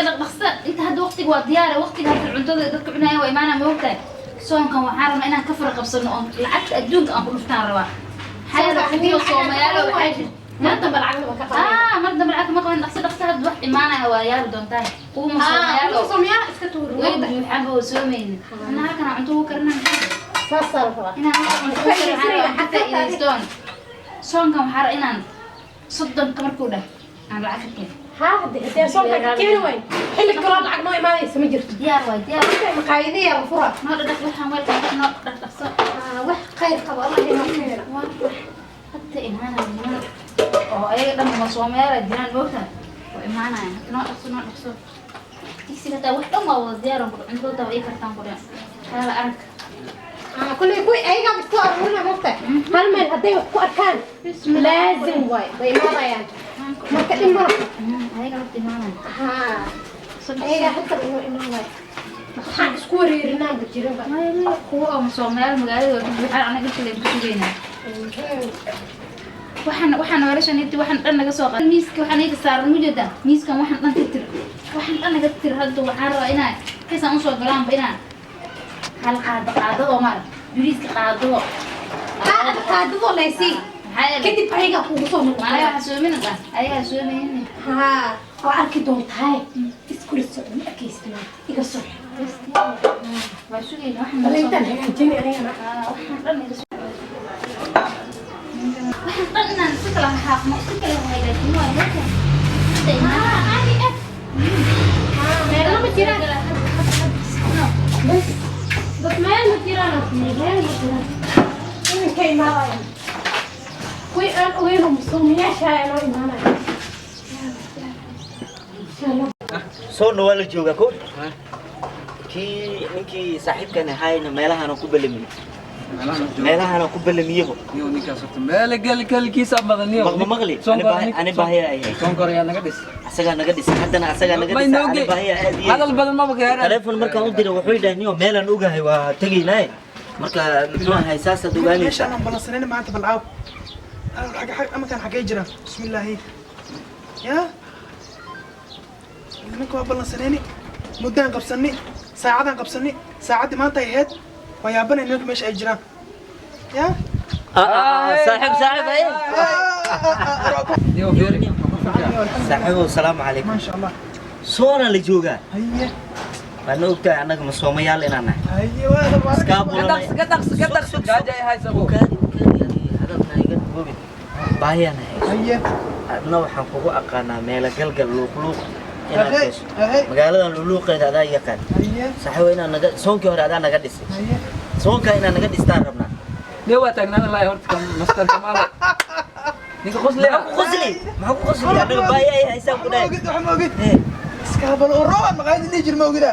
Anaga dhaqdhaqsa inta hadda waqtiga waa diyaara, waqtiga hadda cuntada dadka cunaya waa imaanaa, ma ogtahay? Soonkan waxaan rabnaa inaan ka fara qabsano oon lacagta adduunka aan ku dhuftaan rabaa. Maxaa yeelay kuwa soomayaalo waxaa jirta Mar dambe lacagna ma ka qaban. Ah, mar dambe lacag ma qaban. Dhaqso dhaqso hadda wax imaanaya waa yaabi doontaa kuwa soomayaalo. Soomayaal iska tuur. Way buuxaanba oo soomaynin. Anna halkan aan cunto ugu karinaa. Saasaa la rabaa. Inaan halkan cunto ugu karinaa aan ka faa'iidaystoon soonkan. Waxaa rabaa inaan 30-ka markuu dhah aan lacag ka keeno. Haa, hadee soonka ka keeni wayn, xilli kaloo lacag noo imaanaysa ma jirto. Diyaar waay, diyaar. Maqaayadiyaa la furaa. Noo dhadhaq waxaan weelkan, noo dhaqdhaqso. Wax khayr qabo Allah inoo keeno. Waa wax hadda imaanaya niman oo ayaga dhan ma soomayaala jiraan, moogta, waa imaanaya. Noo dhaqso, noo dhaqso. Digsiga hataa wax dhan waa wada diyaaran ku cuntada waa ii kartaan ku dhan kala arag. Kulley kuwii ayagaa isku aruurina, mogta, hal meel hadday wax ku arkaan laazim waay way imaanayaan, marka dhib ma laha. Ayaga horta imaanaya. Haa, ayagaa hadda inoo imaanaya, waxaan isku wareerinaanba jirinba. Kuwa oo soomayaal magaalada waa ka buuxaan, anaga inta ku sugaynaa. Waxaan weelashan inti waxaan dhan naga soo qaad miiska, waxaan iga saaran mujeeda miiskan, waxaan dhan tirtir, waxaan dhan naga tir. Hadda waxaan rabaa inaa xisaan usoo galaanba inaan hal qaado, qaadado maarag bariiska qaadado. Qaadadoo laysii. Maxaa yeelay Kadib ayagaa kugu soo maanaga noqonaya. Waxaa soomina dhan ayagaa soomayne. Haa, waa arki doontahay, iskula socdo, ma arkaysid maanta iga soo. Waa sugayna waxaan. Bal intaan hagaajini anigana. Waxaan dhan iga waxaan dhan inaan si kala xaaqno, si kala hagaajino waa marka hadda imaan. Caadi ah. Haa, meelna ma jiraan bas, dad meel ma jiraan, meel ma jiraan. Iminka imaanayaan kuwii aan ogeyn oo musuumiyaasha inoo imaanaya, insha Allah. Soonna waa la joogaa ko kii ninkii saaxiibkan ahaayna meelahaana ku ballamiyey, meelahaana ku ballamiyebo. Niyo, ninkaas horta meel galkiisa badan niyo. Maqli maqli. Ani baahiya ay hayso. Sonkor ayaa naga dhis. Asagaa naga dhisay, haddana asagaa naga Ma dhisay. inoo Ani gey. baahiya aad iyo Hadal badan maba ka heeraan. Telefoon markaan u diray wuxuu yidhaah, niyo, meelaan ogahay waa tegaynaaye. Marka muxuu ahay, saasaad ogaanaysaa. Meeshaan aan ballansanayna maanta balcaaw amankaan xaggee jiraan? Bismillaahi, ya nimanka waa ballansanayni, muddaan qabsani, saacadaan qabsani, saacaddii maanta ay ahayd. Waa yaabanay nimanka meesha ay jiraan ya. Saaxiib, saaxiib, ay. Niyo, fiiri. Saaxiibow, salaamu calaykum. Maasha Allah. Soona la joogaa. Haye. Waadna ogtahay annaga ma soomayaal inaan nahay. Haye, waa. Iskaabula. Ka dhaqs, ka dhaqs, ka dhaqs. Gaajo ay hayso. Ukaadi, ukaadi, adiga hadalka iga goobin, baahiyaan hayso. Haye. Adna waxaan kugu aqaanaa meelo galgal, luuqluuq inaad Ahey, gasho. Ahey. Magaaladan luuluuqeeda adaa yaqaan. Haye. Saaxiibo, inaad naga soonkii hore adaa naga dhisay. Haye. Soonkaa inaad naga dhistaan rabnaa. Niyo, waa taagnaan lahay horta kan master Kamaal. Ninka qosliya. Maxaa ku qosli? Maxaa ku qosli? Annaga baahi ay haysaan ku ma dhahay. Ogid, waxa ma ogid. Eh, iskaabalo oo roobaan maqaayada dhihi jir, ma ogida?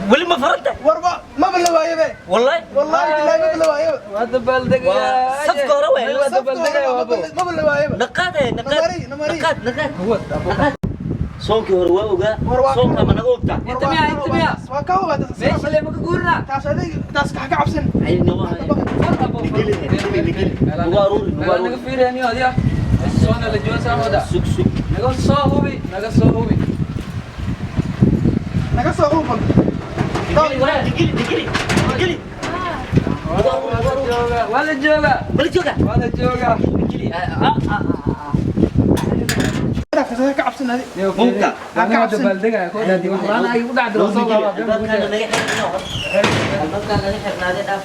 Weli ma faranta. Warba maba la waayebe. Wallahi. Wallahi billahi maba la waayebe. Waa dabaaldegaya. Waa safka hore waay. Waa dabaaldegaya waabo. Maba la waayebe. Naqaad eh, naqaad. Namari, namari. Naqaad, naqaad. Huwa Naqaad. Soonkii hore waa ogaa. War waa Soonkaa ma naga ogtaa? Inta miya, inta miya? Waa ka ogaa. Meesha le ma ka guurnaa? Taas adig, taas ka cabsan. Ay, nawa. Nigeli, nigeli, nigeli. Nugu aruuri, nugu Naga aruuri. fiiriya niyo adiga. Soona la jooga saan wada. Sug, sug. Naga soo hubi, naga soo hubi. Naga soo huufal. Nigeli, nigeli, nigeli, nigeli. Waa la joogaa, waa la joogaa. Wala joogaa. Waa la joogaa. Nigeli. Ah, ah, ah, ah. Ka cabsan adi. Mumta. Anaga dabaaldegaya ko dhaadi wax laan ay u dhacdo Noo soo nigeli. laabaa. Albaabkaana naga xirnaa. Albaabkaan naga xirnaadee, dhaaf.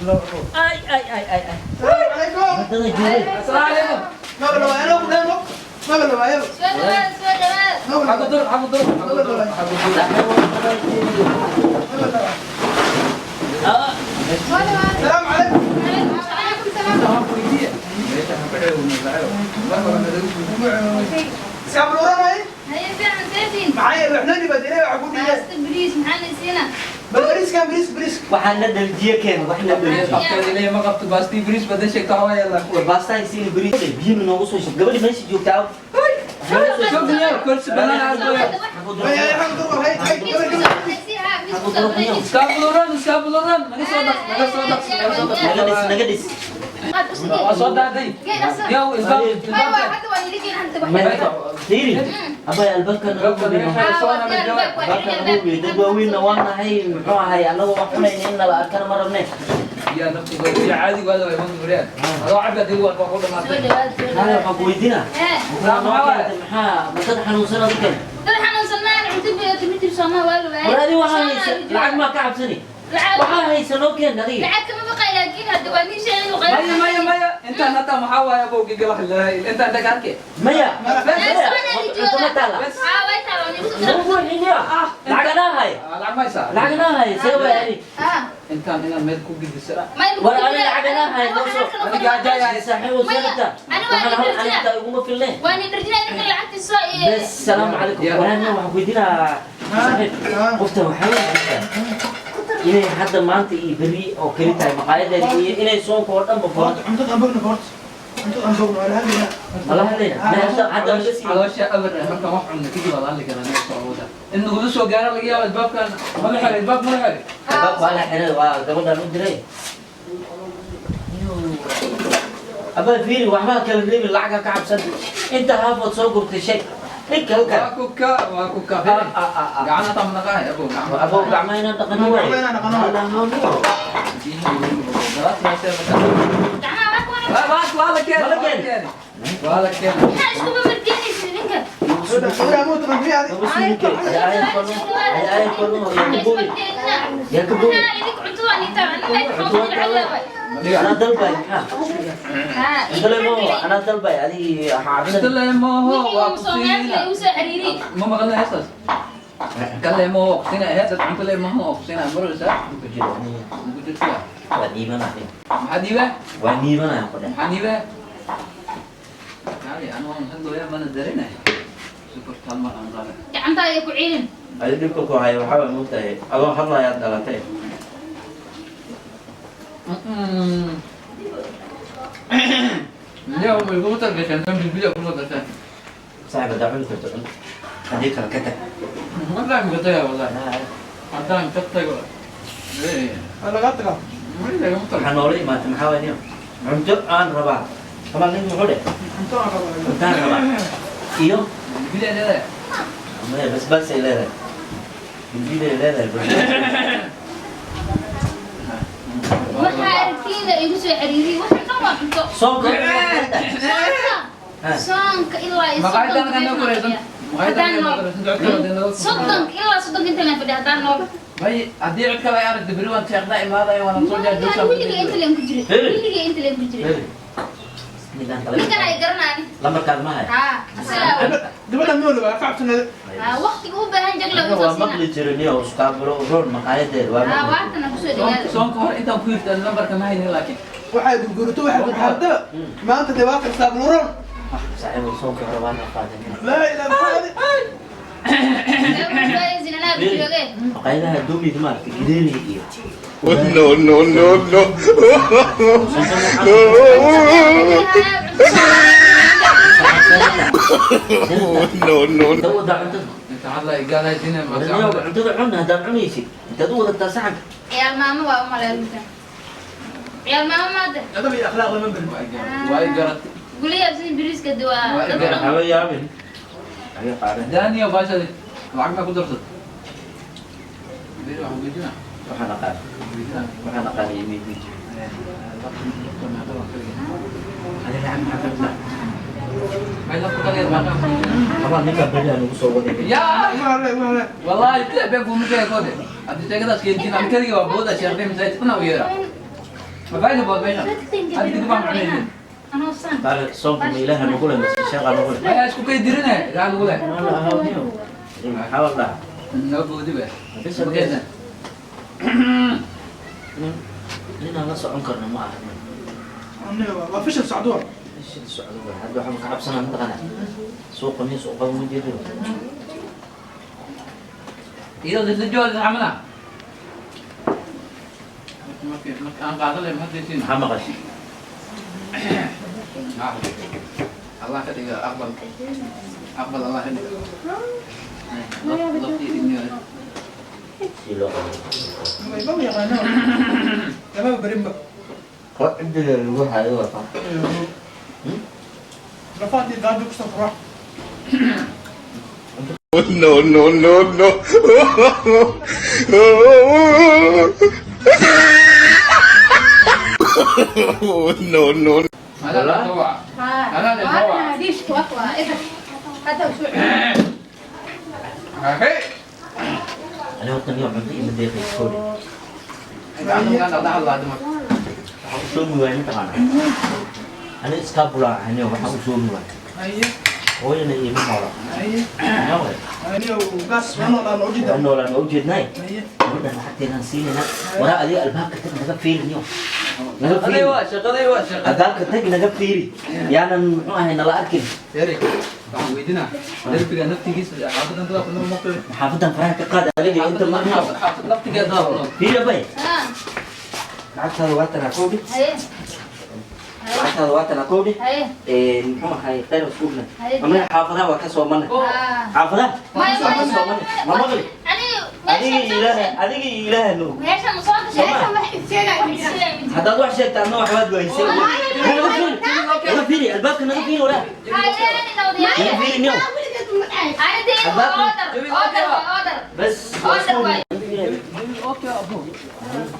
Ay, ay, ay, ay, ay. Salaamu calaykum. Wadada joogay. Assalaamu calaykum. Maba la waayebo ku dheemo, maba la waayebo. Soo dhawaada, soo dhawaada. Maba la Xagu dur, xagu dur, xagu dur, xagu dur. Maba la waayo. Salaamu calaykum. Calaykum salaam. Iskaabalo oranay. Haye, fiican seetiin. Maxaa yeelay waxna dhibaatay waxa ku dhigay. Baasta, bariis, maxaa la siina? Bal bariiskan, bariis, bariis. Waxaan la dhaljiye keen, wax la dhaljiye. Afkeeda ilaahay ma qabto, baastii bariis badan sheegto waxaa yeelaa. War baasta ay siin, bariis biyana noogu soo shub. Gabadhi meesha joogta aw. Soo niyo, kursi banaan aad gooya. Ay ay, xaq dur, hay hay, gabar gabar. Iskaabuloran, iskaabuloran, naga soo dhaq, naga soo dhaq, naga soo dhaq. Naga dhis, naga dhis. Waa soo daaday. Yow, ilbaab. Maya, fiiri. Abay albaabkan dad waaweynna waa nahay, muxuu ahay, anagoo wax cunayna in nala arkana ma rabne. Yaa naftiga iyo caadigu aad way manduuriyaan. Adoo cabba adigu waa ku dhamaatay. Hada waxaan ku weydiinaa, maxaa noo keentay? Maxaa ma dad xanuunsan aad u keentay? War adi waxaa haysa lacag maa ka cabsani? Waxaa haysa noo keen adiga. Maya maya maya, intaan hadda maxaa waaye abowgii galax ilaahay intaan dhag arke. Maya, cunto ma taala? Noo buuxiniya, lacag anaa hay. Lacag ma haysaa? Lacag anaa hay, see waay adi? Intaan inaad meel ku gidisa. War ani lacag anaa hay, noo soo saaxiib sanadka waxaan hal aniga iguma filneen. Bes, salaamu calaykum. Walaal, waxaan ku weydiinaa saaxiib, qofta waxaa weydiisaa inay hadda maanta iyo berri oo keli tahay maqaayadeeda iyo inay soonka oo dhanba furan. Cuntada aan bogno horta, cuntada aan bogno, waa la hadlaynaa. Mala hadlayna? Hadda laga siiyo. Caloosha abar markaan wax cunno kadib waad hadli karaa meel soo wada. In nagula soo gaaro laga yaabo albaabkan ma la xiray, albaab ma la xiray. Albaabka waa la xiray, waa gabadhaan u diray. Abaa fiiri, waxbaa kala reebi, lacag ha ka cabsan. Inta haafood soo gurtay shay dhig halkan. Waa kuka, waa kuka. Gacan hataa ma naqahay abow gacan. Abow gacmaha inaan dhaqano waay. Gacmaha inaan dhaqano waay. Waa la keenay. Waa la keenay. Waa la keenay. Gabadha ma taqaan fiiri adi. Yaa ka boobi. Anaa dalbay, maxaa cunto le mooho, anaa dalbay, adigi waxaa Inta cabsan. le mooho waa ku siina. Ma maqalna heestaas? Kale mooho waa ku siina, heestaas cunto le mooho waa ku siina, maraysaa? Ku jiro aniga. Ku jirtaa. Waa dhiibanaya. Maxaa dhiibaa? Waa dhiibanaya ku dheh. Maxaa dhiibaa? Kaali, anu waan hadlooyaa mana dareynay. Sokorta hal mar aan qaaday. Adi dhibka ku haya waxaa waay, moogtahay adoo hadlayaad dhalatay. Yow, ma igugu talgasheen tan bilbilya kusoo darteen. Saaxiib, haddaa cuni karto cun, haddii kale ka tag. Wallahi ma ka tagay, wallahi. Haddaan ka tago. Waa lagaa tagaa. Waxaa noola imaatay maxaa waay niyo? Cunto aan rabaa kamaa ninka muxuu dheh? Cunto aan rabaa. Cuntaan rabaa iyo Bilbilya leedahay. Maya, basbaas ay leedahay, bilbilay leedahay, basbaas. Soonka. Soonka ilaa iyo Maqaayadan kan noo koreysan. Maqaayadan kan noo koreysan. 30 ilaa 30 inta leen fadhiya haddaan nool. May haddii cid kale ay aragto beri waan sheekhnaa imaadaya waana soo jaajuusaa. Weliga inta leen ku jiray, weliga inta leen ku jiray. Ninkaan kale. Ninkan ay garanaan. Lambarkaad ma hay? Haa, asagaa. Gabadha ma wala waa ka cabsanaa. Haa, waqtiga u baahan jagla Aniga usoo waa siina. maqli jiray niyo iskaabulo roon maqaayadeeda waa Haa, maqli. waatana kusoo dhawaada. Soonka hor intaan ku hirtaan lambarka ma haynin laakiin. Waxay gurgurato, waxay gurgurto maanta dee waa karsaa bluron. Saaxiib, soonka hore waan qaadan. Laa ilaaha illa. Maqaayadaha doomiga maaragtay gideeriga iyo No, no, no, no. No, no. Inta u wadaa cuntada. Inta hadla igaalaysiina ma Warniyow, cuntada cun haddaad cunaysid, intaad u wadataa saxanka. Ciyaal maamo waa u maleynta. Ciyaal maamo maada. Adab iyo akhlaaq lama barin. Waa i garatay. Guliyaa sin biriiska duwaa. Haba yaabin. Aga qaadan. Daaniyo baashadi lacag ma ku darsat. Beri waxaan weydiinaa. Waxaan aqaan. Waxaan aqaan iyo mid mid. Hadi lacag maxaa ka rabtaa? May lafta kale ma Abaa ninkaa beri aan ugu soo waday. yaa Ma hale, ma hale. wallahi bila been kuma sheegay kode. Haddii sheekadaas keentiin ama keligii waa booda sheekday masaajid una u yeera. Ma faa'iido bood meeshan. Hadda dib baan cunaynin. Anoo san. Qaale soonka ma ilaaha nagu leh mise sheeqa nagu leh? Maya isku kay dirine ilaa lagu leh. Ma la ahaa niyo. Maxaa la dhahaa? Noo boodi be. Bis Ma keensan. Ninaan la socon karno ma aha. Aniga waa fishil socdo. Shil socdo waay. Hadda waxaan ka cabsanaa mataqaanaa. Suuqa miis u qabo ma jeedo. Iyadoo isla jooga xamala. Marka aan qaado leh maxaad deysiin. Maxaa maqashay? Allah ka dhiga aqbal. Aqbal Allah ka dhiga. Laftii dhigniyo. Si loo qabo. Ma yaqaanaa. Lama barinba. Inta lagu hayo waa faa. Rafaadii gaajo ku safra. No, no, no, no. No, no. هذا الطوع. هذا الطوع. ليش توقع إذا هذا وشو هاي. أنا horta niyo cunto ima deeqayso kowdhi. Waxaan Waxaan u soomi waayay mataqaanaa. Ani iskaabula ahay waxaan u soomi waayay. Hooyana iima noola. Aniyo gaas waa noolaan oo jida. Waa noolaan waa ujeednaay. Gabadhan lacagteedaan siinaynaa. Waraa adiga albaabka tag naga fiiri niyo. Naga fiiri. Albaabka tag naga fiiri. Yaanan muxuu ahay nala arkin. Xaafadan faraha ka qaad adiga inta ma fiiri bay. Lacagtaada waa tanaa kowdhi. Lacagtaada waa tanaa kowdhi. Muxuu ahay khayr iskuulna. Amana xaafadaha waa ka soomanay. Xaafadaha waa ka soomanay. Ma maqli. Adiga ilaaha adiga ilaaha nuug. Haddaad wax sheegta adna waxbaad waysay. Naga fiiri albaabka naga fiiri waraa. Naga fiiri niyow. Bas.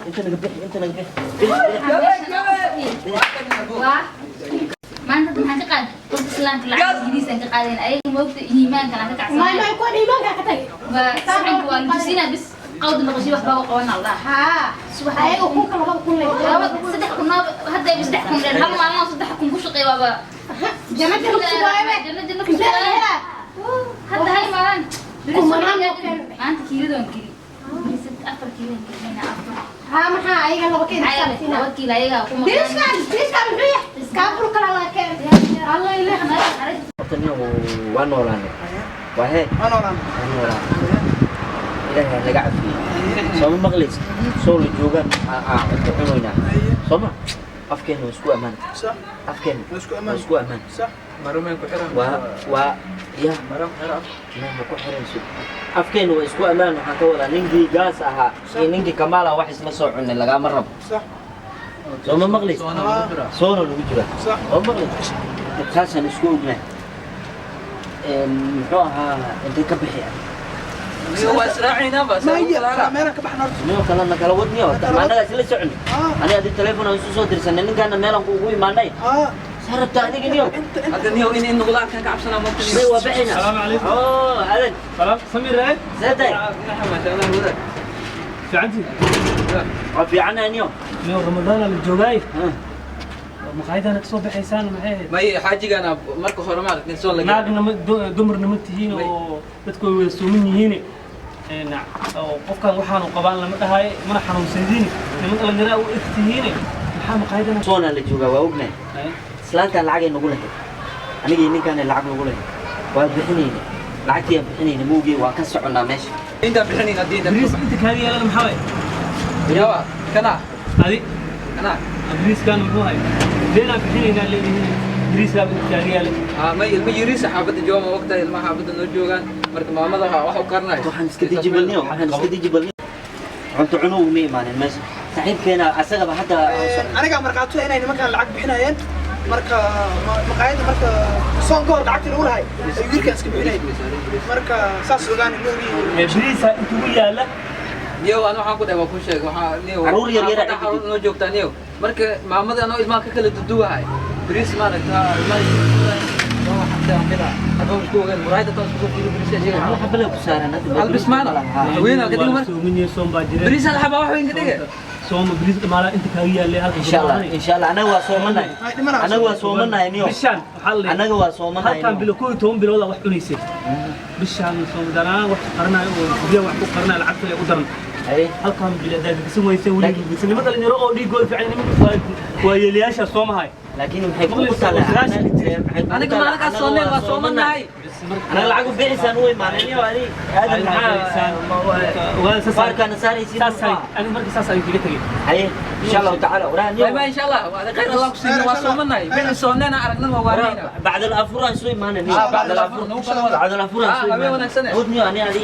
Inta naga bixi inta naga bixi. Maanta maxaan ka qaaday qofka islaamka lacag ingiriis aan ka qaadayn ayaga moogta iimaankan aan ka kacsanay. ما يكون إيمانك كتير. Waa saxanka waa nutusinaa bis qawda noqoshi wax baa u qaban allah. ها. ayaga kun kala laba kun leh. Laba 3,000 hadda ay 3,000 dheer hal maalin oo 3,000 ku shaqeey waaba Janna ku sugaayo. Janna ku sugaayo. Hadda hay maalin Kumanaan oo kale. Maanta kiiladoon kili 4 kiilo keenay 4. ها maxaa ayaga laba kiilo Ayaga laba kiilo ayaga ku maqan. Biriishkan muxuu yahay? Iskaabul kala laga keenay. Allah ilaah. Horta niyo waa noolaanay. Waa hee. Waa noolaanay. Waa noolaanay. Ilaahay ha naga cafiyo. Soo ma maqlaysid? Soo la joogaan aa cunto cunaynaa. Soo ma? Afkeena waa isku ammaan. Afkeena waa isku ammaan. Waa ya ma ku xirayso. Afkeena waa isku ammaan waxaan ka wadaa ninkii gaas ahaa iyo ninkii Kamaala wax isla soo cunay lagama rabo. Soo ma maqlaysid? Soona lagu jiraa. Soo ma maqlaysid? Taasaan isku ognahay. Muxuu ahaa intay ka bixi meelaan ka baxna horta. Niyo kalena kala wadniyo maanaga isla socon. Ani adi telefoon aan isu soo dirsanay ninkaana meelaan kuugu imaanay. Saa rabtaa adiga niyo. Hadda niyo in nugula arkaan ka cabsanaa ma May waa bixina. Salaamu calaykum. Oo adan. Salaam Samir eh? Seetay. Fiicantii? Waa fiicanahay niyo. Niyo Ramadaan la joogaay. Maqaayadana kasoo baxaysaan maxay ahayd? May xaajigana marka hore ma aragtin soon laga. Naagna ma dumarna ma tihiin oo dadku way wada suuman yihiin. Qofkan waxaanu qabaan lama dhahay mana xanuunsandiin niman dhalinyaro u eg tihiin maxaa maqaayadana soona la joogaa waa ognahay. Islaantan lacag ay nagu lahayd. Aniga iyo ninkaan lacag nagu lahayd. Waa bixinayna. Lacagtii aan bixinayna mowgii waa ka soconnaa meesha. Inta bixinayna diinta. Bariis inta kaaga yeelana maxaa waay? Yawa kana adi kana bariiskan muxuu hay? Deenaan bixinaynaa leedihiin bariiskaa inta kaaga yeelay. Ma ilma yariis xaafadda jooga ma waqtiga ilmaha xaafadda noo joogaan marka maamada wax u karnay. Waxaan iska dejibalniyo waxaan iska dejibalniyo. Cunto cunuhu ma imaanin meesha. Saaxiibkeena asagaba hadda Aniga markhaati inay nimankan lacag bixinayeen marka maqaayadda marka soon ka hor lacagtii lagu lahay ayuu wiilkan iska bixinayay marka saas ogaanay moogii. Bariisa intuu yaala niyow ana waxaan ku dhahay waa ku sheeg waxaa niyow Carruur yar yar xaafadda carruur noo joogtaa niyow marka maamada anoo ilmaha ka kala duduwahay bariis maaragta ilmaha sooma bariis dhamaala inta kaaga yaalay halka insha Allah insha Allah anaga waa soomanahay anaga waa soomanahay niyo bishaan waxaa la anaga waa soomanahay halkan bilo 11 bilood wax cunaysay bishaan soomadanaan wax qaranayo oo guryaha wax ku qaranayo lacagta ay u daran halkan bilo hadaad bisan weysay weli bisan niman dhalinyaro oo dhiigooda fiican nimanka waa yeelayaasha soomahay laakiin maxay kugu taala aniga maalinkaas soomeen waa soomanahay anaga lacag u bixisaan u imaanay niyo adi aadan maxaa faarkaana saaraysiin aniga marka saas ayuu kaga tegay haye insha allahu tacaala waraa niyo bye insha allah waa khayr allah ku siin waa soomanahay bixi soomneena aragnan waa waarayna bacd al afur aan soo imaanay niyo bacd al afur bacd al afur aan soo imaanay niyo ani adi